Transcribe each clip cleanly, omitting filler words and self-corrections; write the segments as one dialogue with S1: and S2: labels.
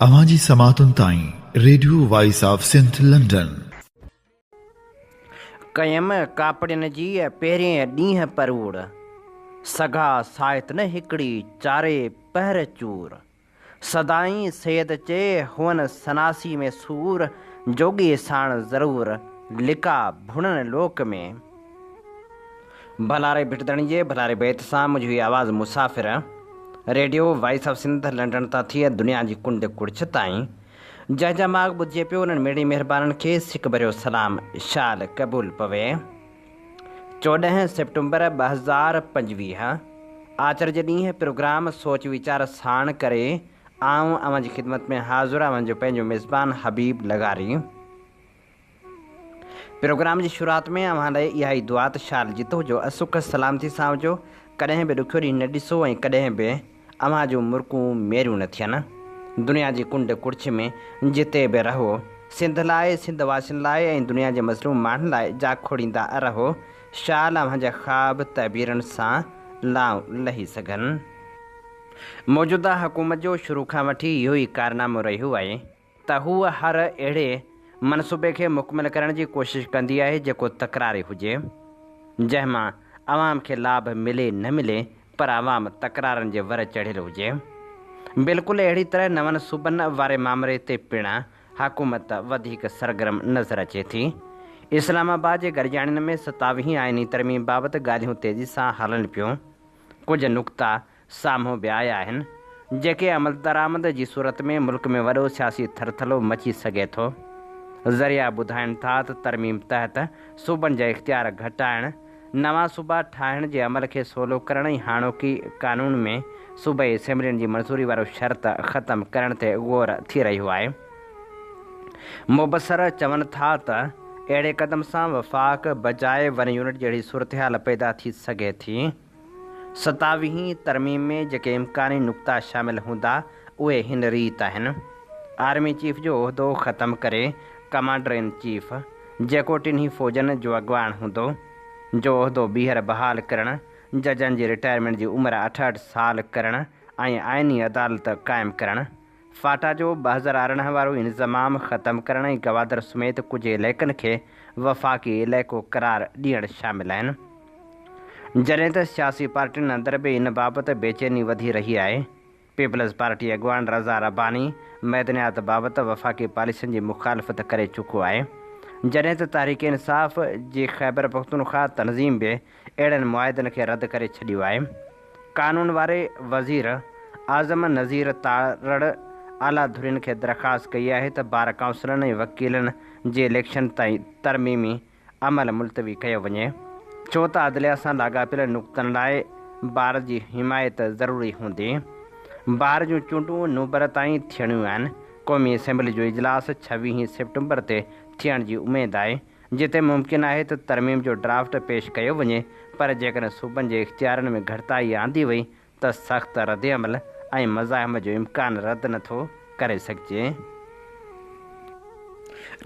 S1: اوهان جي سماعتن تائين radio voice of Sindh London.
S2: ڪيم ڪاپڙين جي پهرين ڏينهن پروڙ، سگها سائت نه هڪڙي چاري پهر چور. سدائين سيد چئي هئن سناسي ۾ سور، جوڳي ساڻ ضرور لڪا ڀڻن لوڪ ۾. ڀلاري ڀٽ ڌڻي جي ڀلاري بيت سان منهنجو هي آواز مسافر radio voice of Sindh London تان ٿي دنيا جي ڪنڊ ڪڙڇ تائين جنهن جا ماڳ ٻڌجي پيو انهن ميڙي مهربانن کي سڪ ڀريو سلام شال قبول پوي. 14 سيپٽمبر 2025 آچر جي ڏينهن پروگرام سوچ ويچار ساڻ ڪري آئون اوهان جي خدمت ۾ حاضر اوهان جو پنهنجو ميزبان حبيب لغاري. پروگرام جي شروعات ۾ اوهان لاء اها ئي دعا ته شال جت هجو سک سلامتي سان هجو، ڪڏهن به ڏکيو ڏينهن نه ڏسو ۽ ڪڏهن به اوهان جون مرڪون ميريون نه ٿين. دنيا جي ڪنڊ ڪڙڇ ۾ جتي به رهو، سنڌ لاء، سنڌ واسين لاء ۽ دنيا جي مظلوم ماڻهن لاء جاکوڙيندا رهو، شال اوهان جا خواب تعبيرن سان لائون لهي سگهن. موجوده حڪومت جو شروع کان وٺي اهو ئي ڪارنامو رهيو آهي. ته هوء هر اهڙي منصوبي کي مڪمل ڪرڻ جي ڪوشش ڪندي آهي جيڪو تڪراري هجي، جنهن مان عوام کي لاڀ ملي نه ملي پر عوام تڪرارن جي ور چڙهيل هجي. بلڪل اهڙي طرح نون صوبن واري مامري تي پڻ حڪومت وڌيڪ سرگرم نظر اچي ٿي. اسلام آباد جي گڏجاڻين ۾ ستاويهين آئيني ترميم بابت ڳالهيون تيزي سان هلن پيون. ڪجهه نقطا سامهون به آيا آهن، جيڪي عملدرآمد جي صورت ۾ ملڪ ۾ وڏو سياسي ٿرٿلو مچي سگهي ٿو. ذريعا ٻڌائين ٿا ته ترميم تحت صوبن جا اختيار گهٽائڻ، نوان صوبا ٺاهڻ جي عمل کي سولو ڪرڻ ۽ هاڻوڪي قانون ۾ صوبائي اسيمبلين جي منظوري وارو شرط ختم ڪرڻ تي غور ٿي رهيو آهي. مبصر چون ٿا ته اهڙي قدم سان وفاق بجاء ون يونٽ جهڙي صورتحال پيدا ٿي سگهي ٿي. ستاويهين ترميم ۾ جيڪي امڪاني نقطا شامل هوندا، اهي هن ريت آهن، آرمي چيف جو عهدو ختم ڪري ڪمانڊر ان چيف، جيڪو ٽنهي فوجن جو اڳواڻ هوندو، جو عهدو ٻيهر بحال ڪرڻ، ججن جي رٽائرمينٽ جي عمر 68 سال ڪرڻ ۽ آئيني عدالت قائم ڪرڻ، فاٽا جو 2018 وارو انضمام ختم ڪرڻ ۽ گوادر سميت ڪجهه علائقن کي وفاقي علائقو قرار ڏيڻ شامل آهن. جڏهن ته سياسي پارٽين اندر به ان بابت بيچيني وڌي رهي آهي. پيپلز پارٽي اڳواڻ رضا رباني معدنيات بابت وفاقي پاليسين جي مخالفت ڪري چڪو آهي. جڏهن ته تحريڪ انصاف جي خيبرپختونخواهه تنظيم به اهڙن معاهدن کي رد ڪري ڇڏيو آهي. قانون واري وزير اعظم نذير تارڙ اعليٰ ڌرين کي درخواست ڪئي آهي ته بار ڪائونسلن ۽ وڪيلن جي اليڪشن تائين ترميمي عمل ملتوي ڪيو وڃي ڇو ته عدليه سان لاڳاپيل نقطن لاء بار جي حمايت ضروري هوندي. بار جون چونڊون نومبر تائين ٿيڻيون آهن. قومي اسيمبلي جو اجلاس ڇويهين سيپٽمبر تي ٿيڻ جي اميد آهي. جتي ممڪن آهي ته ترميم جو ڊرافٽ پيش ڪيو وڃي پر جيڪڏهن صوبن جي اختيارن ۾ گهٽتائي آندي وئي ته سخت ردعمل ۽ مزاحمت جو امڪان رد نه ٿو ڪري سگهجي.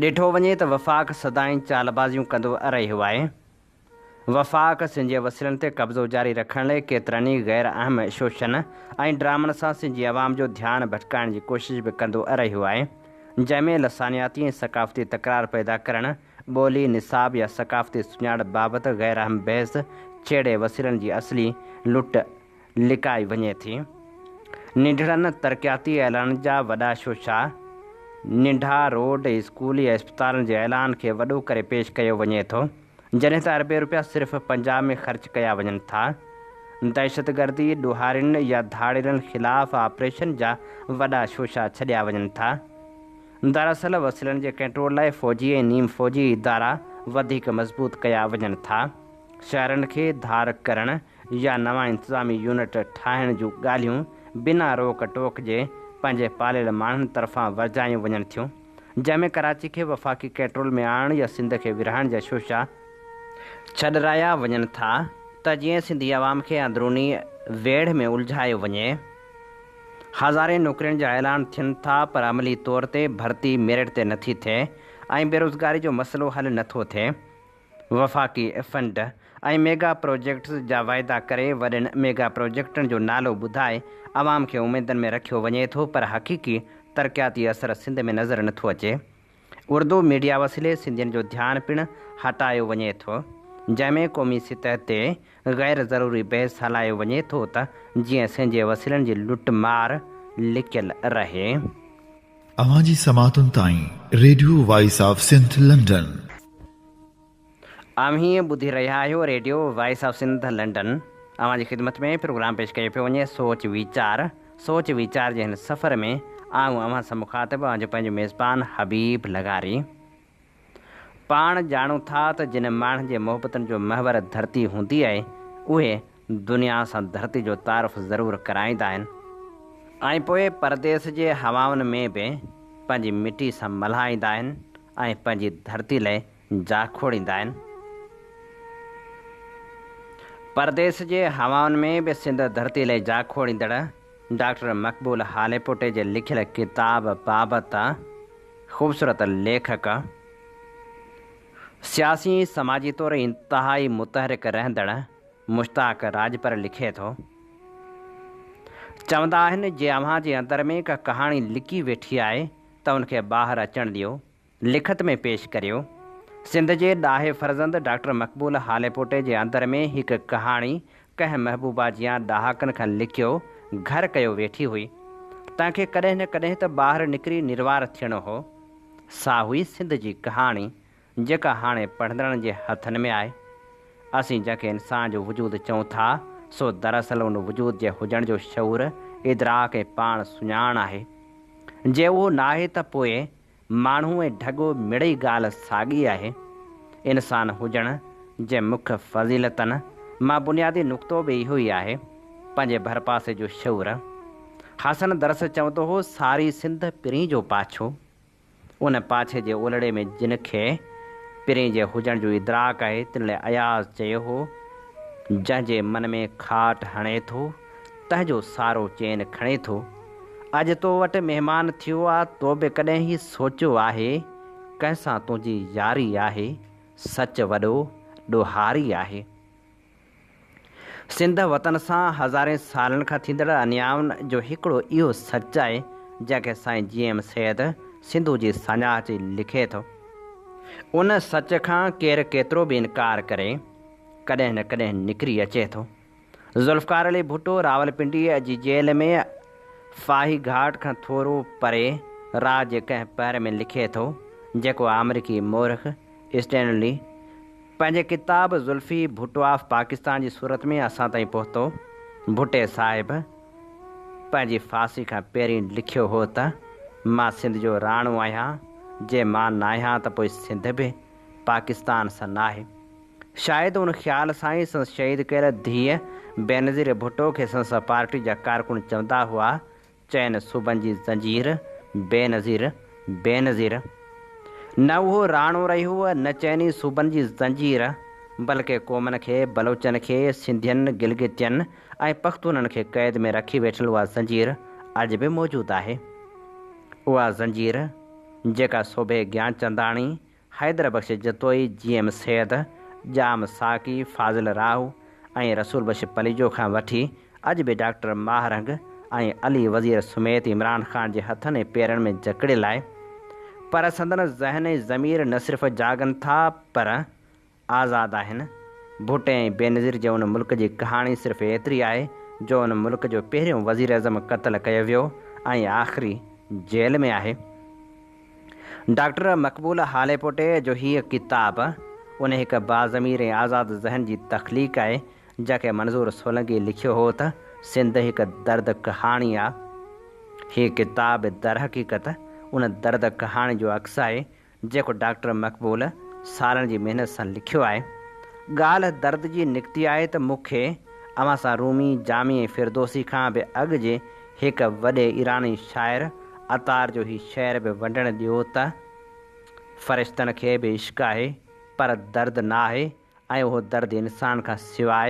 S2: ڏٺو وڃي ته وفاق سدائين چالبازيون ڪندو رهيو آهي. وفاق سنڌ جي وسيلن تي قبضو جاري رکڻ لئي ڪيترن ئي غير اهم شوشن ۽ ڊرامن سان سنڌ جي عوام جو ڌيان ڀٽڪائڻ جي ڪوشش به ڪندو رهيو آهي. جنهن ۾ لسانياتي ۽ ثقافتي تڪرار پيدا ڪرڻ، ٻولي، نصاب يا ثقافتي سڃاڻپ بابت غير اهم بحث ڇيڙي وسيلن جي اصلي لٽ لڪائي وڃي ٿي. ننڍڙن ترقياتي اعلانن جا وڏا شوشا، ننڍا روڊ، اسڪول يا اسپتالن جي اعلان کي وڏو ڪري پيش ڪيو وڃي ٿو. جڏهن ته اربين روپيا صرف پنجاب ۾ خرچ ڪيا وڃن ٿا. دهشتگردي، ڏوهارين يا ڌاڙيلن خلاف آپريشن جا وڏا شوشا ڇڏيا وڃن ٿا. دراصل وسيلن جي ڪنٽرول لاء فوجي ۽ نيم فوجي ادارا وڌيڪ مضبوط ڪيا وڃن ٿا. شهرن کي ڌار ڪرڻ يا نوان انتظامي يونٽ ٺاهڻ جون ڳالهيون بنا روڪ ٽوڪ جي پنهنجي پاليل ماڻهن طرفان ورجايون وڃن ٿيون. جنهن ۾ ڪراچي کي وفاقي ڪنٽرول ۾ آڻڻ يا سنڌ کي ورهائڻ جا شوشا ڇڏرايا وڃن ٿا ته جيئن سنڌي عوام کي اندروني ويڙهه ۾ الجهايو وڃي. هزارين نوڪرين جا اعلان ٿين ٿا پر عملي طور تي ڀرتي ميرٽ تي نٿي ٿئي ۽ بيروزگاري جو مسئلو حل نٿو ٿئي. وفاقي فنڊ ۽ ميگا پروجيڪٽس جا واعدا ڪري وڏن ميگا پروجيڪٽن جو نالو ٻڌائي عوام کي اميدن ۾ رکيو وڃي ٿو پر حقيقي ترقياتي اثر سنڌ ۾ نظر نٿو اچي. اردو ميڊيا وسيلي سنڌين جو ڌيان پڻ هٽايو وڃي ٿو، جنهن ۾ قومي سطح تي غير ضروري بحث هلايو وڃي ٿو ته جيئن سنڌ جي وسيلن جي لٽ مار لڪيل رهي.
S1: اوهان جي سماعتن تائين radio voice of Sindh London.
S2: اوهين ٻڌي رهيا آهيو radio voice of Sindh London. اوهان جي خدمت ۾ پروگرام پيش ڪيو پيو وڃي سوچ ويچار. سوچ ويچار جي هن سفر ۾ آئون اوهان سان مخاطب اوهان جو پنهنجو ميزبان حبيب لغاري. پاڻ ڄاڻون ٿا ته جن ماڻهن جي محبتن جو محور ڌرتي هوندي آهي اهي دنيا سان ڌرتي جو تعارف ضرور ڪرائيندا آهن ۽ پوء پرديس جي هوائن ۾ به پنهنجي مٽي سان ملهائيندا آهن ۽ پنهنجي ڌرتي لئه جاکوڙيندا آهن. پرديس جي هوائن ۾ به سنڌ ڌرتي لئه جاکوڙيندڙ ڊاڪٽر مقبول هاليپوٽي جي لکيل ڪتاب بابت خوبصورت ليکڪ، سياسي ۽ سماجي طور انتهائي متحرڪ رهندڙ مشتاق راڄپر لکي ٿو. چوندا آهن جي اوهان جي اندر ۾ ڪا ڪهاڻي لڪي ويٺي آهي ته ان کي ٻاهر اچڻ ڏيو. لکت ۾ پيش ڪريو. سنڌ جي ڏاهي فرزند ڊاڪٽر مقبول هاليپوٽي جي اندر ۾ هڪ ڪهاڻي ڪنهن محبوبا جيان ڏهاڪن کان لڪيو گهر ڪيو ويٺي هئي. تنهن کي ڪڏهن نه ڪڏهن ته ٻاهر نڪري نروار ٿيڻو هو. سا هئي سنڌ جي ڪهاڻي، جيڪا هاڻي پڙهندڙن جي هٿن ۾ آهي. اسين جنهن کي انسان جو وجود چئون ٿا، سو دراصل ان وجود جي هجڻ جو شعور، ادراڪ ۽ پاڻ سڃاڻ آهي. جي اهو ناهي ته پوء ماڻهو ۽ ڍڳو مڙئي ڳالهه ساڳي آهي. انسان هجڻ جي مک فضيلتن مان بنيادي نقطو به اهو ئي آهي، پنهنجي ڀرپاسي جو شعور. حسن درس چوندو هو ساري سنڌ پرين جو پاڇو. ان پاڇي جي اولڙي ۾ جن کي پرين جي هجڻ جو ادراڪ آهي تن لاء اياز چيو هو، جنهن جي من ۾ کاٽ هڻي ٿو، تنهن جو سارو چين کڻي ٿو. اڄ تو وٽ مهمان ٿيو آ تو به ڪڏهن هي سوچيو آهي ڪنهن سان تنهنجي ياري آهي سچ وڏو ڏوهاري آهي. سنڌ وطن سان هزارين سالن کان ٿيندڙ انيائن جو هڪڙو اهو سچ آهي جنهن کي سائين جي ايم سيد سنڌو جي ساڃاهه چئي لکي ٿو. ان سچ کان ڪير ڪيترو به انڪار ڪري ڪڏهن نه ڪڏهن نڪري اچي ٿو. ذوالفقار علي ڀٽو راولپنڊيء جي جيل ۾ ڦاهي گهاٽ کان ٿورو پري رات جي ڪنهن پهر ۾ لکي ٿو، جيڪو آمريڪي مورخ اسٽينلي پنهنجي ڪتاب ذوالفي ڀٽو آف پاڪستان جي صورت ۾ اسان تائين پهتو. ڀٽي صاحب پنهنجي ڦاسي کان پهرين لکيو هو ته، مان سنڌ جو راڻو آهيان، جي مان ناهيان ته پوء سنڌ به پاڪستان سان ناهي. شايد ان خيال سان ئي سندس شهيد ڪيل ڌيء بينظير ڀٽو کي سندس پارٽي جا ڪارڪن چوندا هئا، چئن صوبن جي زنجير، بينظير، بينظير. نه اهو راڻو رهيو نه چئني صوبن جي زنجير، بلڪه قومن کي، بلوچن کي، سنڌين، گلگتين ۽ پختونن کي قيد ۾ رکي ويٺل اها زنجير اڄ به موجود آهي. اها زنجير، جيڪا سوڀي گيانچنداڻي حيدر بخش جتوئي، جي ايم سيد، ڄام ساقي، فاضل راهو ۽ رسول بخش پليجو کان وٺي اڄ به ڊاڪٽر ماهه رنگ ۽ علي وزير سميت عمران خان جي هٿن ۽ پيرن ۾ جڪڙيل آهي پر سندن ذهن ۽ ضمير نه صرف جاڳن ٿا پر آزاد آهن. ڀٽي ۽ بينظير جي ان ملڪ جي ڪهاڻي صرف ايتري آهي جو ان ملڪ جو پهريون وزيراعظم قتل ڪيو ويو ۽ آخري جيل ۾ آهي. ڊاڪٽر مقبول هاليپوٽي جو هيء ڪتاب ان هڪ باضمير ۽ آزاد ذهن جي تخليق آهي، جنهن کي منظور سولنگي لکيو هو ته سنڌ هڪ درد ڪهاڻي آ. هيء ڪتاب درحقيقت ان درد ڪهاڻي جو عڪس آهي، جيڪو ڊاڪٽر مقبول سالن جي محنت سان لکيو آهي. ڳالهه درد جي نڪتي آهي ته مون کي اوهان سان رومي، جامي ۽ فردوسي کان به اڳ جي هڪ وڏي ايراني شاعر عطار جو هي شعر به ونڊڻ ڏيو ته، فرشتن کي به عشق آهي، پر درد نه آهي ۽ اهو درد انسان کان سواء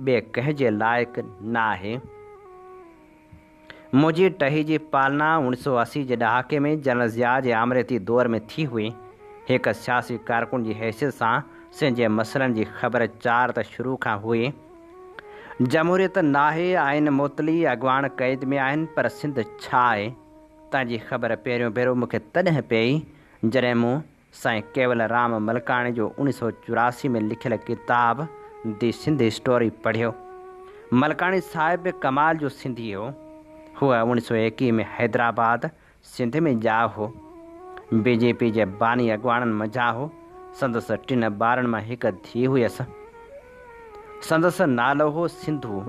S2: ٻئي ڪنهن جي لائق نه آهي. منهنجي ٽهي جي پالنا 1980 جي ڏهاڪي ۾ جنرل ضياء جي آمريتي دور ۾ ٿي هئي. هڪ سياسي ڪارڪن جي حيثيت سان سنڌ جي مسئلن جي خبر چار ته شروع کان هئي. جمهوريت ناهي، آئين معطلي، اڳواڻ قيد ۾ آهن پر سنڌ ڇا آهي؟ تنهن جي خبر پهريون ڀيرو مون کي تڏهن پيئي، جڏهن مون سائين ڪيول رام ملڪاڻي جو 1984 ۾ لکيل ڪتاب the Sindh story پڙهيو. ملڪاڻي صاحب به ڪمال جو سنڌي هو. هو 1921 ۾ حيدرآباد، سنڌ ۾ ڄائو هو. بي جي پي جي باني اڳواڻن منجهان هو. سندس ٽن ٻارن مان هڪ ڌيء هيس. سندس نالو هو سنڌو.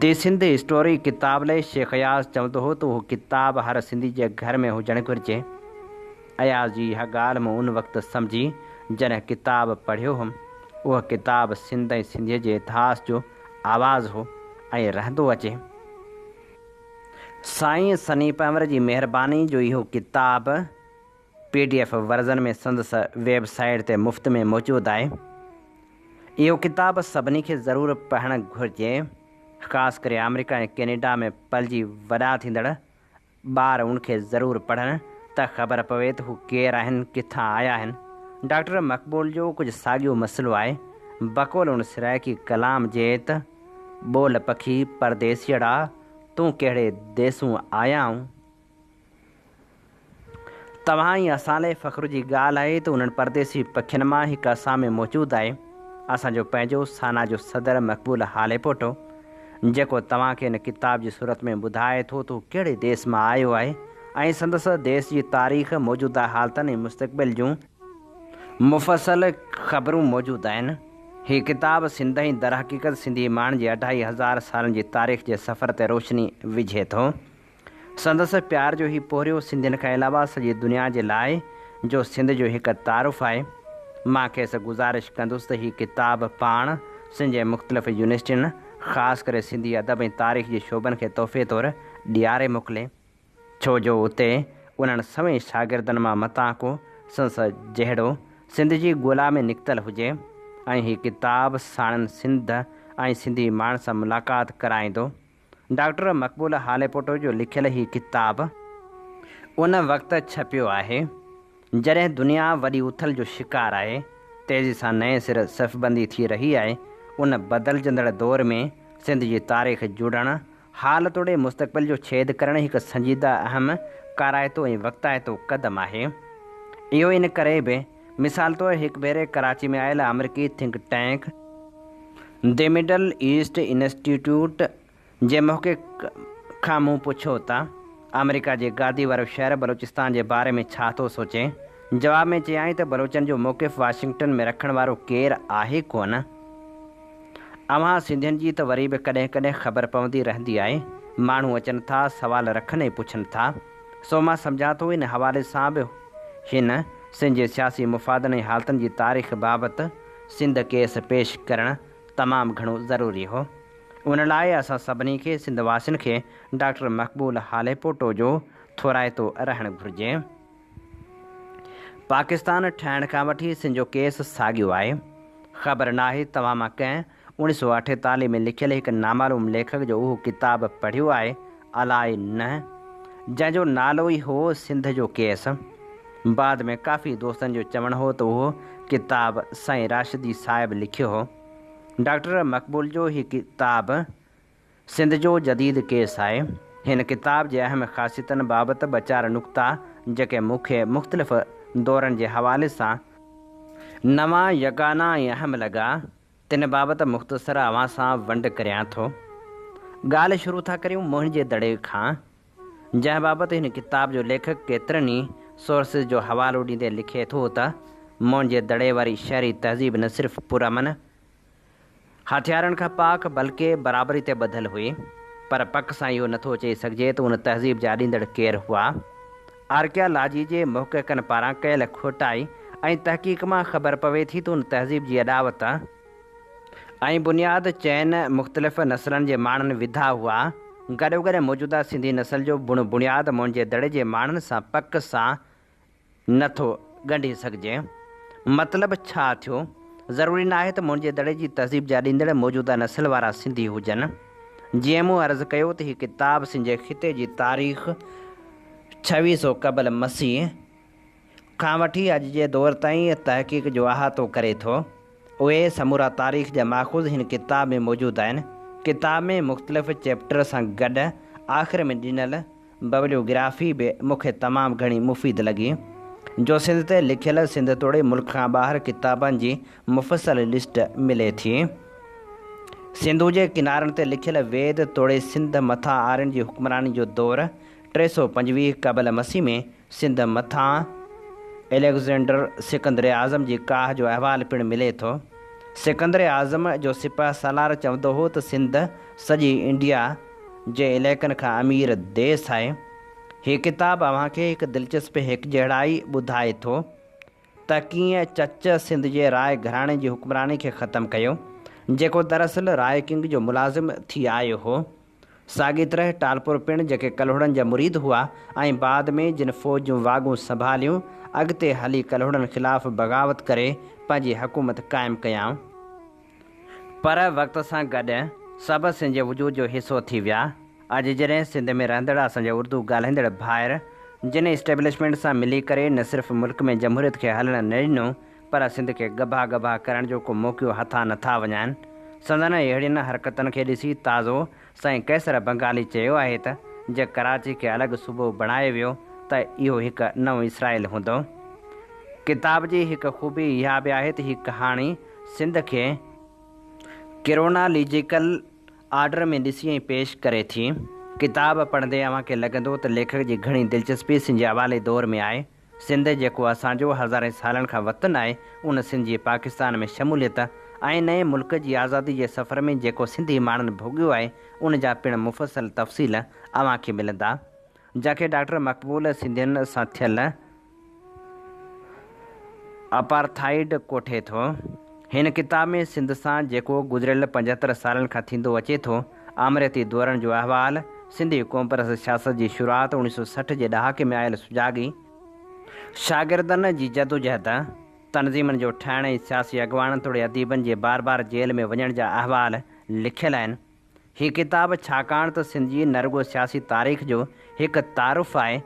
S2: The Sindh story ڪتاب لئي شيخ اياز چوندو هو ته اهو ڪتاب هر سنڌي جي گهر ۾ هجڻ گهرجي. اياز جي اها ڳالهه مون ان وقت سمجهي جڏهن ڪتاب پڙهيو هوم. اهو ڪتاب سنڌ ۽ سنڌيء جي اتهاس جو آواز هو ۽ رهندو اچي. سائين سني پنهور جي مهرباني جو اهو ڪتاب پي ڊي ايف ورزن ۾ سندس ويب سائيٽ تي مفت ۾ موجود آهي. اهو ڪتاب سڀني کي ضرور پڙهڻ گهرجي، خاص ڪري آمريڪا ۽ ڪينيڊا ۾ پلجي وڏا ٿيندڙ ٻار ان کي ضرور پڙهن ته خبر پوي ته هو ڪير آهن، ڪٿان آيا آهن. ڊاڪٽر مقبول جو ڪجهه ساڳيو مسئلو آهي، بقول ان سرائيڪي ڪلام جي ته، ٻول پکي پرديسيئڙا، تون ڪهڙي ديسون آيا آن. توهان ۽ اسان لاء فخر جي ڳالهه آهي ته انهن پرديسي پکين مان هڪ اسان ۾ موجود آهي، اسان جو پنهنجو سانا جو صدر مقبول هاليپوٽو، جيڪو توهان کي هن ڪتاب جي صورت ۾ ٻڌائي ٿو ته هو ڪهڙي ديس مان آيو آهي ۽ سندس ديس جي تاريخ، موجوده حالتن ۽ مستقبل جون مفصل خبرون موجود آهن. هي ڪتاب سنڌ ۽ درحقيقت سنڌي ماڻهن جي اڍائي هزار سالن جي تاريخ جي سفر تي روشني وجهي ٿو. سندس پيار جو هي پورهيو سنڌين کان علاوه سڄي دنيا جي لاء جو سنڌ جو هڪ تعارف آهي. مان کيس گذارش ڪندس ته هي ڪتاب پاڻ سنڌ جي مختلف يونيورسٽين خاص ڪري سنڌي ادب ۽ تاريخ جي شعبن کي تحفي طور ڏياري موڪلي. ڇو جو اتي انهن سوين شاگردن مان متان ڪو سندس جهڙو سنڌ جي ڳولا ۾ نڪتل هجي ۽ هي ڪتاب ساڻن سنڌ ۽ سنڌي ماڻهن سان ملاقات ڪرائيندو. ڊاڪٽر مقبول هاليپوٽو جو لکيل هي ڪتاب ان وقت ڇپيو آهي، جڏهن دنيا وڏي اٿل جو شڪار آهي، تيزي سان نئين سر صفبندي ٿي رهي آهي، ان بدلجندڙ دور ۾ سنڌ جي تاريخ جوڙڻ، حال توڙي مستقبل جو ڇيد ڪرڻ هڪ سنجيده اهم، ڪارائتو ۽ وقتائتو قدم آهي. اهو ان ڪري به مثال طور هڪ ڀيري ڪراچي ۾ آيل آمريڪي think tank the Middle East Institute جي محقق کان مون پڇيو ته آمريڪا جي گادي وارو شهر بلوچستان جي باري ۾ ڇا ٿو سوچي؟ جواب ۾ چيائين ته بلوچن جو موقف واشنگٽن ۾ رکڻ وارو ڪير آهي ڪونه. اوهان سنڌين جي ته وري به ڪڏهن ڪڏهن خبر پوندي رهندي آهي. ماڻهو اچن ٿا، سوال رکن ۽ پڇن ٿا. سو مان سمجهان ٿو ان حوالي سان به هن سنڌ جي سياسي مفادن ۽ حالتن جي تاريخ بابت سنڌ ڪيس پيش ڪرڻ تمام گهڻو ضروري هو. ان لاء اسان سڀني کي سنڌ واسين کي ڊاڪٽر مقبول هاليپوٽو جو ٿورائتو رهڻ گهرجي. پاڪستان ٺهڻ کان وٺي سنڌ جو ڪيس ساڳيو آهي. خبر ناهي توهان مان ڪنهن اوڻيھ سو اٺيتاليھ ۾ لکيل هڪ نامعلوم ليکڪ جو اهو ڪتاب پڙهيو آهي الائي نه، جنهن جو نالو ئي هو سنڌ جو ڪيس. بعد ۾ ڪافي دوستن جو چوڻ هو ته اهو ڪتاب سائين راشدي صاحب لکيو هو. ڊاڪٽر مقبول جو هي ڪتاب سنڌ جو جديد ڪيس آهي. هن ڪتاب جي اهم خاصيتن بابت ٻه چار نقطا جيڪي مون کي مختلف دورن جي حوالي سان نوان، يگانا ۽ اهم لڳا، تن بابت مختصر اوهان سان ونڊ ڪريان ٿو. ڳالهه شروع ٿا ڪريون موهن جي دڙي کان، جنهن بابت هن ڪتاب جو ليکڪ ڪيترن ئي سورسز جو حوالو ڏيندي لکي ٿو ته موهن جي دڙي واري شهري تهذيب نه صرف پرامن، هٿيارن کان پاڪ بلڪه برابري تي ٻڌل هئي، پر پڪ سان اهو نٿو چئي سگهجي ته ان تهذيب جا اڏيندڙ ڪير هئا. آرڪيالاجي جي محققن پاران ڪيل کوٽائي ۽ تحقيق مان خبر پوي ٿي ته ان تهذيب جي اڏاوت ۽ بنياد چئن مختلف نسلن جي ماڻهن وڌا هئا. گڏوگڏ موجوده سنڌي نسل جو بڻ بڻياد موهن جي دڙي جي ماڻهن سان پڪ سان نه ٿو ڳنڍي سگهجي. مطلب ڇا ٿيو؟ ضروري ناهي ته موهن جي دڙي جي تهذيب جا ڏيندڙ موجوده نسل وارا سنڌي هجن. جيئن مون عرض ڪيو ته هي ڪتاب سنڌ جي خطي جي تاريخ ڇويهه سو قبل مسيح کان وٺي اڄ جي دور تائين تحقيق جو احاطو ڪري ٿو. اهي سمورا تاريخ جا ماخذ هن ڪتاب ۾ موجود آهن. ڪتاب ۾ مختلف چيپٽر سان گڏ آخر ۾ ڏنل ببليوگرافي به مون کي تمام گهڻي مفيد لڳي، جو سنڌ تي لکيل سنڌ توڙي ملڪ کان ٻاهر ڪتابن جي مفصل لسٽ ملي ٿي. سنڌو جي ڪنارن تي لکيل ويد توڙي سنڌ مٿان آرين جي حڪمراني جو دور 325 قبل مسيح ۾ سنڌ مٿان اليگزينڊر سڪندر اعظم جي ڪاهه جو احوال پڻ ملي ٿو. سڪندر اعظم جو سپهه سالار چوندو هو ته سنڌ سڄي انڊيا جي علائقن کان امير ديس آهي. هي ڪتاب اوهان کي هڪ دلچسپ هڪجهڙائي ٻڌائي ٿو ته ڪيئن چچ سنڌ جي راء گهراڻي جي حڪمراني کي ختم ڪيو، جيڪو دراصل راء ڪنگ جو ملازم ٿي آيو هو. ساڳي طرح ٽالپر پڻ جيڪي ڪلهوڙن جا مريد هئا ۽ بعد ۾ جن فوج جون واڳون سنڀاليون، اڳتي هلي ڪلهوڙن خلاف بغاوت ڪري پنهنجي حڪومت قائم ڪيائون. پر وقت سان گڏ سڀ سنڌ جي وجود جو حصو ٿي ويا. اڄ جڏهن سنڌ ۾ رهندڙ اسان جا اردو ڳالهائيندڙ ڀائر جن اسٽيبلشمينٽ سان ملي ڪري نه صرف ملڪ ۾ جمهوريت کي هلڻ نه ڏنو پر سنڌ کي ڳڀا ڳڀا ڪرڻ جو ڪو موقعو هٿان نه ٿا وڃائن. سندن اهڙين حرڪتن کي ڏسي تازو سائين قيصر بنگالي چيو آهي ته جي ڪراچي کي الڳ صوبو بڻايو ويو ته اهو هڪ نئون اسرائيل هوندو. ڪتاب جي هڪ خوبي اها به آهي ته هي ڪهاڻي سنڌ کي ڪروناليجيڪل آرڊر ۾ ڏسي ۽ پيش ڪري ٿي. ڪتاب پڙهندي اوهان کي لڳندو ته ليکڪ جي گهڻي دلچسپي سنڌ جي اوائلي دور ۾ آهي. سنڌ جيڪو اسان جو هزارين سالن کان وطن آهي، ان سنڌ جي پاڪستان ۾ شموليت ۽ نئين ملڪ جي آزادي جي سفر ۾ جيڪو سنڌي ماڻهن ڀوڳيو آهي، ان جا پڻ مفصل تفصيل اوهان کي ملندا. جنهن کي ڊاڪٽر مقبول سنڌين سان ٿيل اپارٿائيڊ ڪوٺي ٿو. هن ڪتاب ۾ سنڌ سان جيڪو گذريل 75 سالن کان ٿيندو اچي ٿو، آمريتي دورن جو احوال، سنڌي قومپرست سياست جي شروعات 1960 جي ڏهاڪي ۾ آيل سجاڳي، شاگردن جي جدوجهد، تنظيمن جو ٺهڻ ۽ سياسي اڳواڻن توڙي اديبن جي بار بار جيل ۾ وڃڻ جا احوال لکيل آهن. هي ڪتاب ڇاڪاڻ ته سنڌ جي نه رڳو سياسي تاريخ جو هڪ تعارف آهي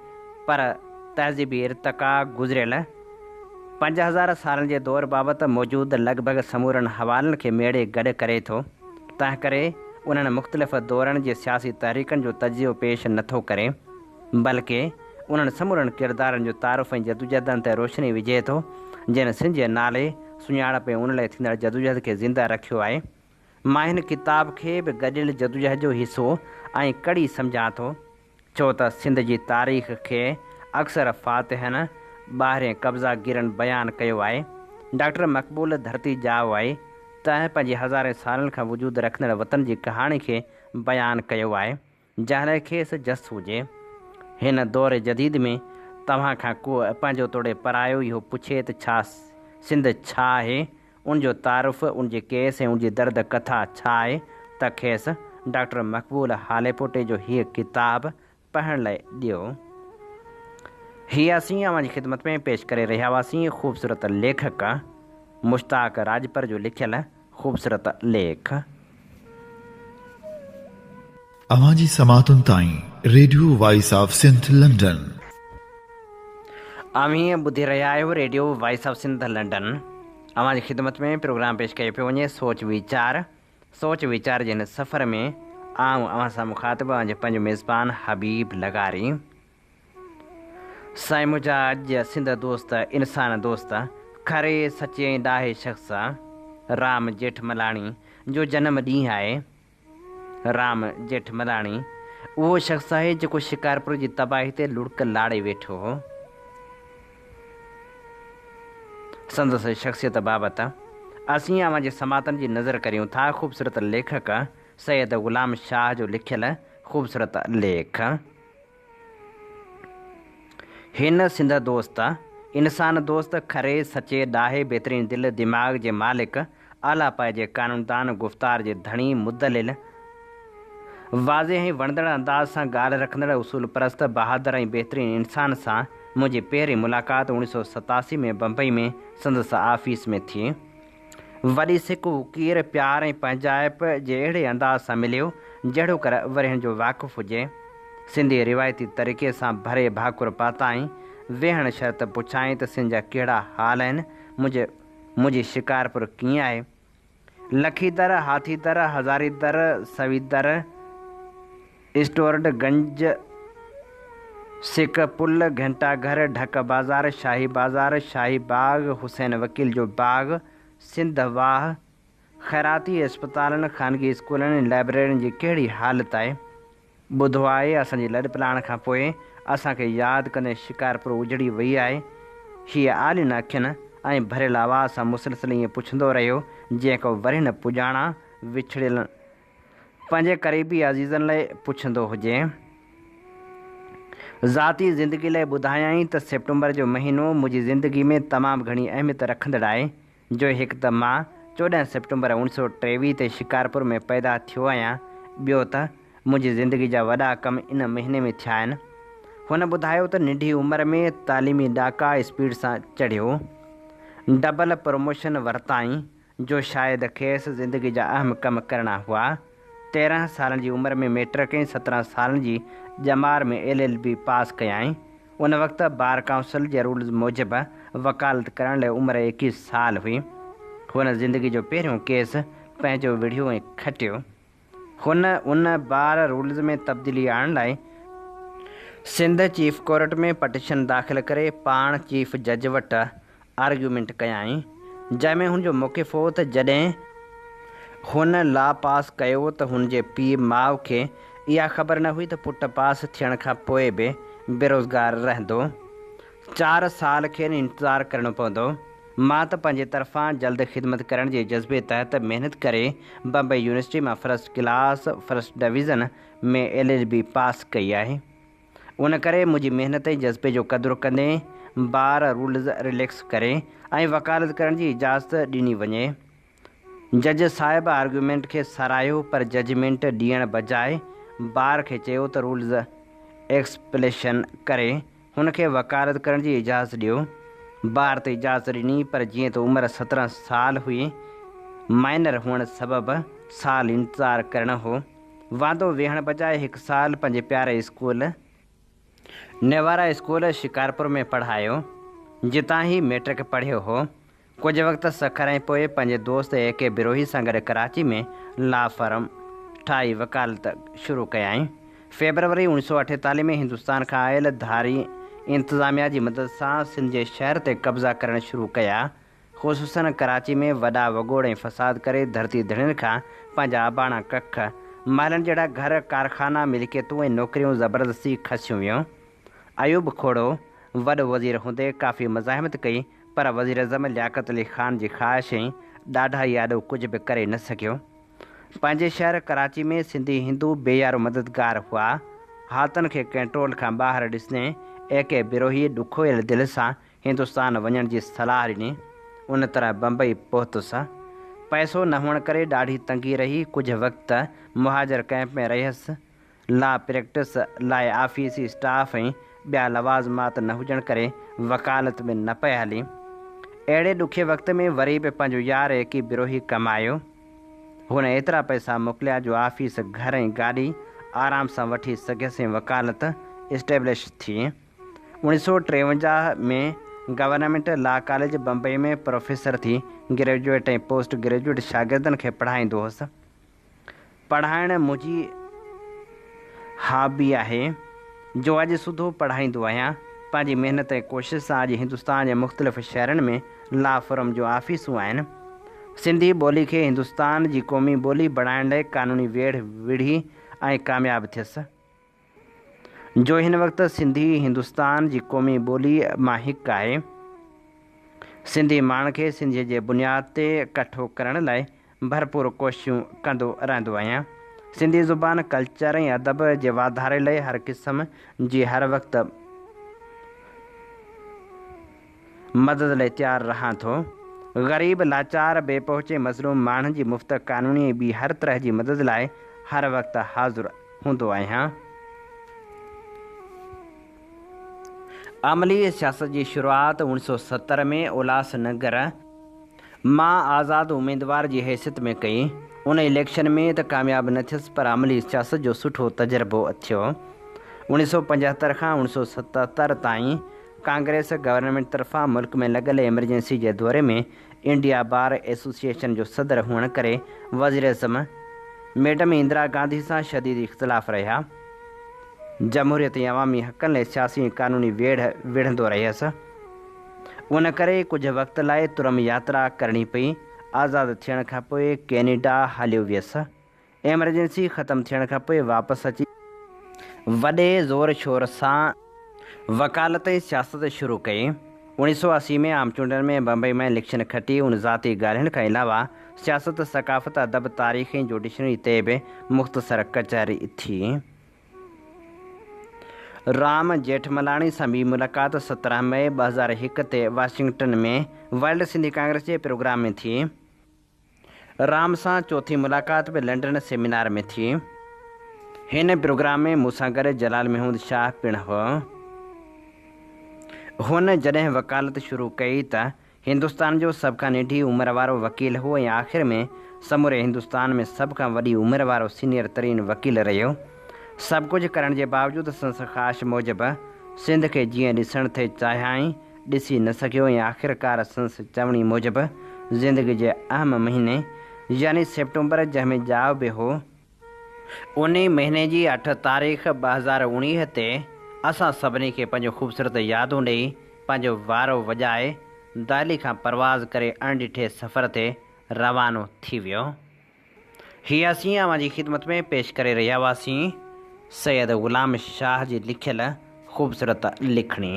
S2: پر تهذيبي ارتقا گذريل 5000 سالن جي دور بابت موجود لڳ ڀڳ سمورن حوالن کي ميڙي گڏ ڪري ٿو تنهنڪري انهن مختلف دورن جي سياسي تحريڪن جو تجزيو پيش نه ٿو ڪري بلڪه انهن سمورن ڪردارن جو تعارف ۽ جدوجهدن تي روشني وجهي ٿو جن سنڌ جي نالي، سڃاڻپ ۽ ان لاء ٿيندڙ جدوجهد کي زنده رکيو آهي. مان هن ڪتاب کي به گڏيل جدوجهد جو حصو ۽ ڪڙي سمجهان ٿو، ڇو ته سنڌ جي تاريخ کي اڪثر فاتحن، ٻاهرين قبضا گيرن بيان ڪيو آهي. ڊاڪٽر مقبول ڌرتي ڄائو آهي، تنهن پنهنجي هزارين سالن کان وجود رکندڙ وطن جي ڪهاڻي کي بيان ڪيو آهي. جنهن لاء کيس جس هجي. هن دور جديد ۾ توهان کان ڪو پنهنجو توڙي پرايو اهو پڇي ته ڇا سنڌ ڇا آهي، ان جو تعارف، ان جي ڪيس ۽ ان جي درد ڪٿا ڇا آهي ته کيس ڊاڪٽر مقبول هاليپوٽي جو هيء ڪتاب پڙهڻ لاء ڏيو. هي اسين اوهان جي خدمت ۾ پيش ڪري رهيا هئاسين خوبصورت ليکڪ مشتاق راڄپر جو لکيل خوبصورت ليک.
S1: اوهان جي سماعتن تائين radio voice of Sindh London.
S2: اوهين ٻڌي رهيا آهيو radio voice of Sindh London. اوهان جي خدمت ۾ پروگرام پيش ڪيو پيو وڃي سوچ ويچار. سوچ ويچار جي هن سفر ۾ آئون اوهان سان مخاطب اوهان جو پنهنجو ميزبان حبيب لغاري. سائين منهنجا اڄ سنڌ دوست انسان دوست کري سچي ۽ ڏاهي شخص رام جيٺملاڻي جو جنم ڏينهن آهي. رام جيٺملاڻي اهو شخص آهي جيڪو شڪارپور جي تباهي تي لڙڪ لاڙي ويٺو هو. سندس شخصيت بابت اسين اوهان جي سماعتن جي نظر ڪريون ٿا خوبصورت ليکڪ سيد غلام شاهه جو لکيل خوبصورت ليک. هن سنڌ دوست، انسان دوست، کري، سچي، ڏاهي، بهترين دل، دماغ جي مالڪ، اعليٰ پائي جي قانوندان، گفتار جي ڌڻي، مدلل، واضح ۽ وڻندڙ انداز سان ڳالهه رکندڙ، اصول پرست، بهادر ۽ بهترين انسان سان منهنجي پهرين ملاقات 1987 ۾ بمبئي ۾ سندس آفيس ۾ ٿي. وڏي سڪ، اڪير، پيار ۽ پنهنجائپ جي اهڙي انداز سان مليو، جهڙوڪر ورهين جو واقف هجي. سنڌي روايتي طريقي سان ڀري ڀاڪر پاتائين. ويهڻ شرط پڇائين ته سنڌ جا ڪهڙا حال آهن، منهنجي منهنجي شڪارپور ڪيئن آهي؟ لکي در، هاٿي در، هزاري در، سوي در، اسٽورڊ گنج سڪ پل، گهنٽا گهر، ڍڪ بازار، شاهي بازار، شاهي باغ، حسين وڪيل جو باغ، سنڌ واهه، خيراتي اسپتالن، خانگي اسڪولن ۽ لائبريرين جي ڪهڙي حالت آهي؟ ٻڌو آهي اسان جي لڏپلاڻ کان پوء اسان کي ياد ڪندي شڪارپور اجڙي وئي آهي. هيء آلين اکين ۽ ڀريل آواز سان مسلسل ائين پڇندو رهيو جيئن ڪو ورهين پڄاڻان وڇڙيل پنهنجي قريبي عزيزن لاء پڇندو هجي. ذاتي زندگي لاء ٻڌايائين ته سيپٽمبر جو مهينو منهنجي زندگي ۾ تمام گهڻي اهميت رکندڙ آهي جو هڪ ته مان 14 سيپٽمبر 1923 تي شڪارپور ۾ پيدا ٿيو آهيان ٻيو ته منهنجي زندگي جا وڏا ڪم ان مهيني ۾ ٿيا آهن. هن ٻڌايو ته ننڍي عمر ۾ تعليمي ڏاڪا اسپيڊ سان چڙهيو. ڊبل پروموشن ورتائين جو شايد کيس زندگي جا اهم ڪم ڪرڻا هئا. 13 سالن جي عمر ۾ مئٽرڪ ۽ 17 سالن جي ڄمار ۾ ايل ايل بي پاس ڪيائين. ان وقت بار ڪائونسل جي رولز موجب وڪالت ڪرڻ لاء عمر 21 سال هئي. هن زندگي جو پهريون ڪيس پنهنجو وڙهيو ۽ کٽيو. هن ان بار رولز ۾ تبديلي آڻڻ لاء سنڌ چيف ڪورٽ ۾ پٽيشن داخل ڪري پاڻ چيف جج وٽ آرگيومينٽ ڪيائين، جنهن ۾ هن جو موقف هو ته جڏهن هن لا پاس ڪيو ته هن جي پيء ماء کي اها خبر نه هئي ته پٽ پاس ٿيڻ کان پوء به بيروزگار رهندو. چار سال کين انتظار ڪرڻو پوندو. مان ته پنهنجي طرفان جلد خدمت ڪرڻ جي جذبي تحت محنت ڪري بمبئي يونيورسٽي مان first class, first division, ۾ L L B pass ڪئي آهي. ان ڪري منهنجي محنت ۽ جذبي جو قدر ڪندي بار رولز رليڪس ڪري ۽ وڪالت ڪرڻ جي اجازت ڏني وڃي. جج صاحب آرگيومينٽ کي ساراهيو پر ججمينٽ ڏيڻ بجاء بار کي چيو ته رولز ايڪسپليشن ڪري هن کي وڪالت ڪرڻ جي اجازت ڏيو. بار ته اجازت ڏني پر جيئن ته عمر 17 سال هئي مائنر هئڻ سبب سال انتظار ڪرڻو هو. واندو ويهڻ بجاء هڪ سال پنهنجي پياري اسڪول، نيوارا اسڪول شڪارپور ۾ پڙهايو، جتان هي مئٽرڪ پڙهيو هو. ڪجهه وقت سکر ۽ پوء پنهنجي دوست اي ڪي بروهي سان گڏ ڪراچي ۾ لا فرم ٺاهي وڪالت شروع ڪيائين. فيبروري 1948 ۾ هندستان کان آيل ڌاري انتظاميا جي مدد سان سنڌ جي شهر تي قبضا ڪرڻ شروع ڪيا. خصوصاً ڪراچي ۾ وڏا وڳوڙ ۽ فساد ڪري ڌرتي ڌڻين کان پنهنجا اباڻا ڪک، محلن جهڙا گهر، ڪارخانا، ملڪيتون ۽ نوڪريون زبردستي کسيون ويون. ايوب کهڙو وڏو وزير هوندي ڪافي مزاحمت ڪئي پر وزيراعظم لياقت علي خان جي خواهش ۽ ڏاڍائي آڏو ڪجهه به ڪري نه سگهيو. پنهنجي شهر ڪراچي ۾ سنڌي هندو بي يارو مددگار هئا. حالتن کي ڪنٽرول کان ٻاهر ڏسندي اي ڪي بروهي ڏکويل دل سان هندستان وڃڻ جي صلاح ڏني. ان طرح بمبئي پهتس. پئسو نه هئڻ ڪري ڏاڍي تنگي رهي. ڪجهه وقت مهاجر ڪئمپ ۾ رهيس. لا پريڪٽس لاء آفيسي اسٽاف ۽ ٻيا لوازمات نه هجڻ ڪري وڪالت به نه پئي هلي. اهڙي ڏکي وقت ۾ وري به پنهنجو يار اي ڪي بروهي ڪم آيو. هن ايترا پئسا موڪليا جو آفيس، گهر ۽ گاڏي آرام سان وٺي سگهيس ۽ وڪالت اسٽيبلش ٿي. 1953 ۾ government law college Bombay ۾ professor ٿي گريجوئيٽ ۽ پوسٽ گريجوئيٽ شاگردن کي پڙهائيندو هوس. پڙهائڻ منهنجي هابي آهي، جو اڄ سوڌو پڙهائيندو آهيان. پنهنجي محنت ۽ ڪوشش سان اڄ هندستان جي مختلف شهرن ۾ لا فرم جون آفيسون آهن. سنڌي ٻولي کي هندستان جي قومي ٻولي بڻائڻ لاء قانوني ويڙهه وڙهي ۽ ڪامياب ٿيس. جو هن وقت سنڌي هندستان جي قومي ٻولي مان هڪ آهي. سنڌي ماڻهن کي سنڌيء جي بنياد تي ڪٺو ڪرڻ لاء ڀرپور ڪوششون ڪندو رهندو آهيان. سنڌي زبان، ڪلچر ۽ ادب جي واڌاري لاء هر قسم جي هر وقت مدد لاء تيار رهان ٿو. غريب، لاچار، بي پهچ ۽ مظلوم ماڻهن جي مفت قانوني ۽ ٻي هر طرح جي مدد لاء هر وقت حاضر هوندو آهيان. عملي سياست جي شروعات 1970 ۾ الهاس نگر مان آزاد اميدوار جي حيثيت ۾ ڪئي. ان اليڪشن ۾ ته ڪامياب نه ٿيس پر عملي سياست جو سٺو تجربو ٿيو. 1975 کان 1977 تائين ڪانگريس گورنمينٽ طرفان ملڪ ۾ لڳل ايمرجنسي جي دوري ۾ انڊيا بار ايسوسيئيشن جو صدر هئڻ ڪري وزيراعظم ميڊم اندرا گانڌي سان شديد اختلاف رهيا. جمهوريت ۽ عوامي حقن لاء سياسي ۽ قانوني ويڙهه وڙهندو رهيس. ان ڪري ڪجهه وقت لاء ترم ياترا ڪرڻي پئي. آزاد ٿيڻ کان پوء ڪينيڊا هليو ويس. ايمرجنسي ختم ٿيڻ کان پوء واپس اچي وڏي زور شور سان وڪالت ۽ سياست شروع ڪئي. 1980 ۾ عام چونڊن ۾ بمبئي مان اليڪشن کٽي. ان ذاتي ڳالهين کان علاوه سياست، ثقافت، ادب، تاريخ ۽ جوڊيشنري تي به مختصر ڪچهري ٿي. رام جيٺملاڻي سان ٻي ملاقات 17 مئي 2001 تي واشنگٽن ۾ ورلڊ سنڌي ڪانگريس جي پروگرام ۾ ٿي. رام سان چوٿين ملاقات به لنڊن سيمينار ۾ ٿي. هن پروگرام ۾ مون سان گڏ جلال محمود شاهه پڻ هو. هن جڏهن وڪالت شروع ڪئي ته هندستان جو سڀ کان ننڍي عمر وارو وڪيل هو ۽ آخر ۾ سموري هندستان ۾ سڀ کان وڏي عمر وارو سينيئر ترين وڪيل رهيو. سڀ ڪجهه ڪرڻ جي باوجود سندس خواهش موجب سنڌ کي جيئن ڏسڻ ٿي چاهيائين ڏسي نه سگهيو ۽ آخرڪار سندس چوڻي موجب زندگي جي اهم مهيني يعني سيپٽمبر جنهن ۾ ڄائو به هو، انهي مهيني جي اٺ تاريخ 2019 تي اسان سڀني کي پنهنجون خوبصورت يادون ڏئي پنهنجو وارو وڄائي دهلي کان پرواز ڪري اڻ ڏٺي سفر تي روانو ٿي ويو. هي اسين اوهان جي خدمت ۾ پيش ڪري رهيا هئاسين سيد غلام شاهه جي لکيل خوبصورت لکڻي.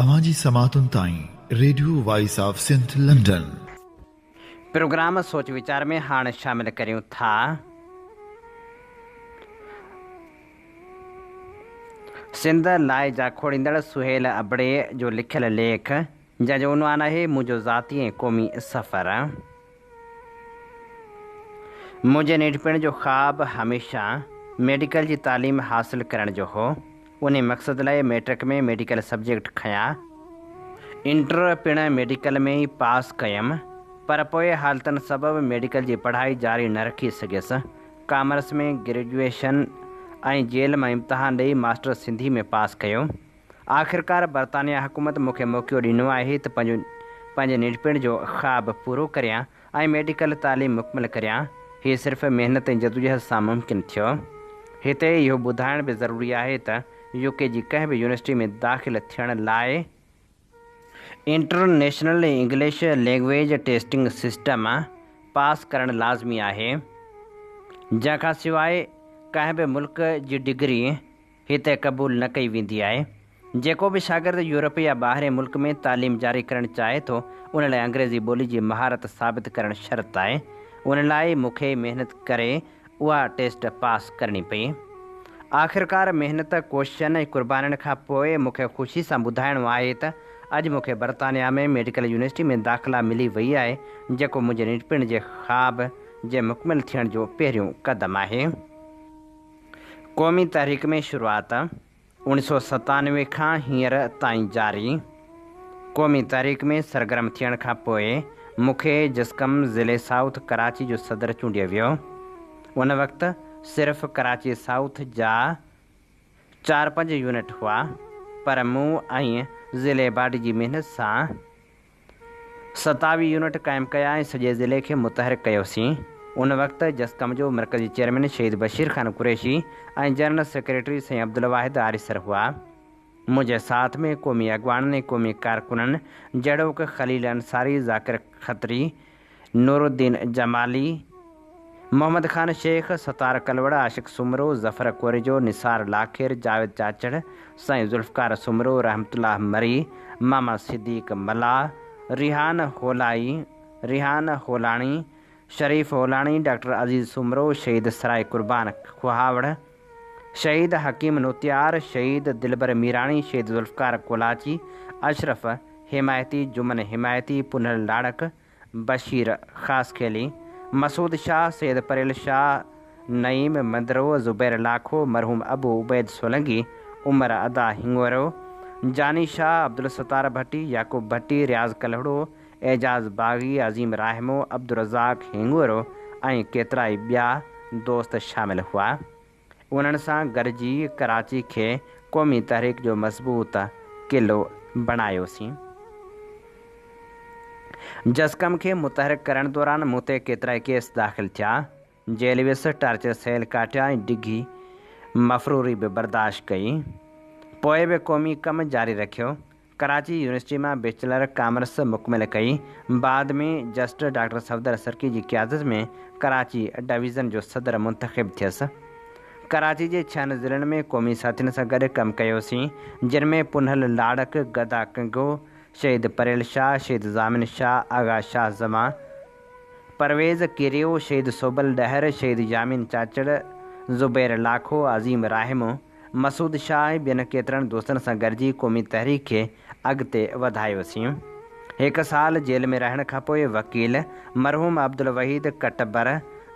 S1: اوهان جي سماعتن تائين radio voice of Sindh London.
S2: Programme سوچ ويچار ۾ هاڻ شامل ڪريون ٿا. سنڌ لاء جاکوڙيندڙ سهيل ابڙي جو لکيل ليک جنهن جو عنوان آهي منهنجو ذاتي ۽ قومي سفر. منهنجي ننڍپڻ جو خواب هميشه ميڊيڪل جي تعليم حاصل ڪرڻ جو هو. انهي مقصد لاء مئٽرڪ ۾ ميڊيڪل سبجيڪٽ کنيا. انٽر پڻ ميڊيڪل ۾ ئي پاس ڪيم، پر پوء حالتن سبب ميڊيڪل جي پڙهائي جاري نه رکي سگهيس. ڪامرس ۾ گريجوئيشن ۽ جيل مان امتحان ڏئي ماسٽر سنڌي ۾ پاس ڪيو. آخرڪار برطانيه حڪومت مون کي موقعو ڏنو آهي ته پنهنجو پنهنجي ننڍپڻ جو خواب پورو ڪريان ۽ ميڊيڪل تعليم مڪمل ڪريان. هي صرف محنت ۽ جدوجهد سان ممڪن ٿيو. هتي اهو ٻڌائڻ به ضروري آهي ته يو ڪي جي ڪنهن به يونيورسٽي ۾ داخل ٿيڻ لاء international English language testing system pass ڪرڻ لازمي آهي، جنهن کان سواء ڪنهن به ملڪ جي ڊگري هتي قبول نه ڪئي ويندي آهي. جيڪو به شاگرد يورپ يا ٻاهرين ملڪ ۾ تعليم جاري ڪرڻ چاهي ٿو، ان لاء انگريزي ٻولي جي مهارت ثابت ڪرڻ شرط آهي. ان لاء مون کي محنت ڪري اها ٽيسٽ پاس ڪرڻي پئي. آخرڪار محنت، ڪوششن ۽ قربانين کان پوء مون کي خوشي سان ٻڌائڻو آهي ته اڄ مون کي برطانيا ۾ ميڊيڪل يونيورسٽي ۾ داخلا ملي وئي آهي، جيڪو منهنجي ننڍپڻ جي خواب جي مڪمل ٿيڻ جو پهريون قدم آهي. قومي تحريڪ ۾ شروعات 1997 کان هينئر تائين جاري قومي تحريڪ ۾ سرگرم ٿيڻ کان پوء مون کي جسقم ضلعي سائوٿ ڪراچي جو صدر چونڊيو ويو. ان وقت صرف ڪراچي سائوٿ جا چار پنج يونٽ هئا پر مون ۽ ضلعي باڊي جي محنت سان 27 يونٽ قائم ڪيا ۽ سڄي ضلعي کي متحرڪ ڪيوسين. ان وقت جسقم جو مرڪزي چيئرمين شهيد بشير خان قريشي ۽ جنرل سيڪريٽري سائين عبدالواحد آريسر هئا. منهنجي ساٿ ۾ قومي اڳواڻن ۽ قومي ڪارڪنن جهڙوڪ خليل انصاري، ذاڪر کتري، نورالدين جمالي، محمد خان شيخ، ستار ڪلوڙ، عاشق سومرو، ظفر ڪوريجو، نثار لاکير، جاويد چاچڙ، سائين ذوالفقار سومرو، رحمت الله مري، ماما صديق ملاح، ريحان هولائي، ريحان هولاڻي، شريف هولاڻي، ڊاڪٽر عزيز سومرو، شهيد سرائي قربان کهاوڙ، شهيد حڪيم نوتيار، شهيد دلبر ميراڻي، شهيد ذوالفقار ڪولاچي، اشرف حمايتي، جمن حمايتي، پنهل لاڙڪ، بشير خاصخيلي، مسعود شاهه، سيد پريل شاهه، نعيم مندرو، زبير لاکو، مرحوم ابو عبيد سولنگي، عمر ادا هڱورو، جاني شاهه، عبدالستار ڀٽي، يعقوب ڀٽي، رياض ڪلهوڙو، اعجاز باغي، عظيم راهمو، عبدالرزاق هڱورو ۽ ڪيترائي ٻيا دوست شامل هئا. انهن سان گڏجي ڪراچي کي قومي تحريڪ جو مضبوط قلعو بڻايوسين. جسقم کي متحرڪ ڪرڻ دوران مون تي ڪيترائي ڪيس داخل ٿيا. جيل ويس، ٽارچر سيل ڪاٽيا ۽ ڊگهي مفروري به برداشت ڪئي. پوء به قومي ڪم جاري رکيو. ڪراچي يونيورسٽي مان بيچلر ڪامرس مڪمل ڪئي. بعد ۾ جسٽ ڊاڪٽر صفدر سرڪي جي قيادت ۾ ڪراچي ڊويزن جو صدر منتخب ٿيس. ڪراچي جي ڇهن ضلعن ۾ قومي ساٿين سان گڏ ڪم ڪيوسين، جن ۾ پنهل لاڙڪ، گدا ڪنگو، شهيد پريل شاهه، شهيد ضامن شاهه، آغا شاهه زمان، پرويز ڪيريو، شهيد صوبل ڏهر، شهيد يامين چاچڙ، زبير لاکو، عظيم راهمو، مسعود شاهه ۽ ٻين ڪيترن دوستن سان گڏجي قومي تحريڪ کي اڳتي وڌايوسين. هڪ سال جيل ۾ رهڻ کانپوء وڪيل مرحوم عبدالوحيد ڪٽبر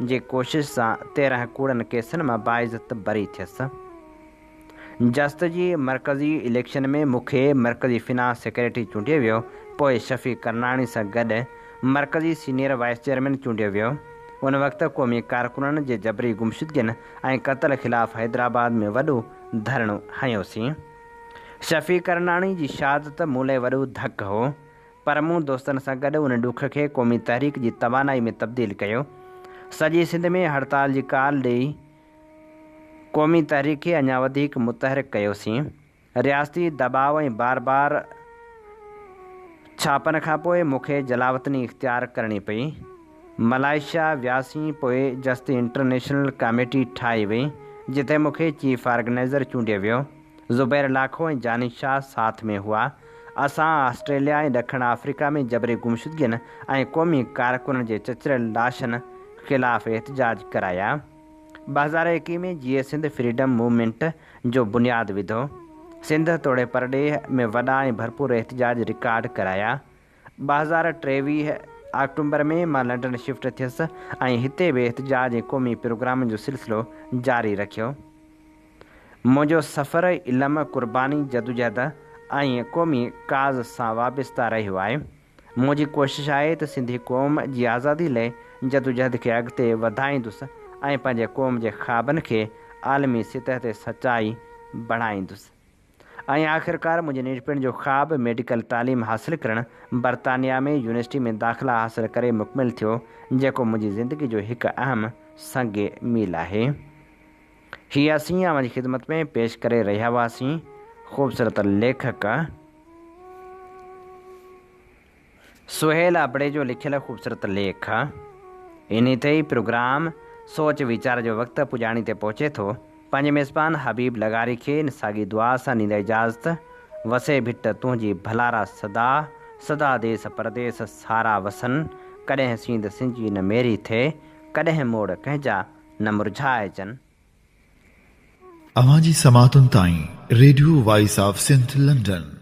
S2: جي ڪوشش سان 13 ڪوڙن ڪيسن مان باعزت بري ٿيس. جست جي مرڪزي اليڪشن ۾ مون کي مرڪزي فنانس سيڪريٽري چونڊيو ويو، پوء شفيع ڪرناڻي سان گڏ مرڪزي سينيئر وائيس چيئرمين چونڊيو ويو. ان وقت قومي ڪارڪنن جي جبري گمشدگين ۽ قتل خلاف حيدرآباد ۾ وڏو ڌرڻو هنيوسين. شفيع ڪرناڻي جي شهادت مون لئه وڏو ڌڪ هو، پر مون دوستن سان گڏ ان ڏک کي قومي تحريڪ جي توانائي ۾ تبديل ڪيو. سڄي سنڌ ۾ هڙتال جي ڪال ڏئي قومي تحريڪ کي اڃا وڌيڪ متحرڪ ڪيوسين. رياستي دٻاء ۽ بار بار ڇاپن کانپوء مون کي جلاوطني اختيار ڪرڻي پئي. ملائيشيا وياسين پوء جست انٽرنيشنل ڪاميٽي ٺاهي وئي جتي مون کي چيف آرگنائيزر چونڊيو ويو. زبير لاکو ۽ جاني شاهه ساٿ ۾ هئا. اسان آسٽريليا ۽ ڏکڻ آفريڪا ۾ جبري گمشدگين ۽ قومي ڪارڪنن جي چچريل لاشن خلاف احتجاج ڪرايا. 2021 ۾ جيئي سنڌ فريڊم موومينٽ جو بنياد وڌو. سنڌ توڙي پرڏيهه ۾ وڏا ۽ ڀرپور احتجاج رڪارڊ ڪرايا. 2023 آڪٽومبر ۾ مان لنڊن شفٽ ٿيس ۽ هتي به احتجاج ۽ قومي پروگرامن جو سلسلو جاري رکيو. منهنجو سفر علم، قرباني، جدوجهد ۽ قومي ڪاز سان وابسته رهيو آهي. منهنجي ڪوشش آهي ته سنڌي قوم جي آزادي لئه جدوجهد کي اڳتي وڌائيندس ۽ پنهنجي قوم جي خوابن کي عالمي سطح تي سچائي بڻائيندس ۽ آخرڪار منهنجي ننڍپڻ جو خواب ميڊيڪل تعليم حاصل ڪرڻ برطانيا ۾ يونيورسٽي ۾ داخلا حاصل ڪري مڪمل ٿيو جيڪو منهنجي زندگي جو هڪ اهم سنگ ميل آهي. هي اسين اوهان جي خدمت ۾ پيش ڪري رهيا هئاسين خوبصورت ليکڪ سهيل ابڙي جو لکيل خوبصورت ليک. انهي تي ئي پروگرام سوچ ويچار جو وقت پڄاڻي تي پهچي ٿو. پنهنجي ميزبان حبيب لغاري کي ان ساڳي دعا سان ڏيندا اجازت، وسي ڀٽ تنهنجي ڀلارا سدا، سدا ديس پرديس سارا وسن، ڪڏهن سينڌ سنجي نه ميري ٿئي، ڪڏهن موڙ ڪنهن جا نه مرجهائجن.
S1: اوهان جي سماعتن تائين radio voice of Sindh London.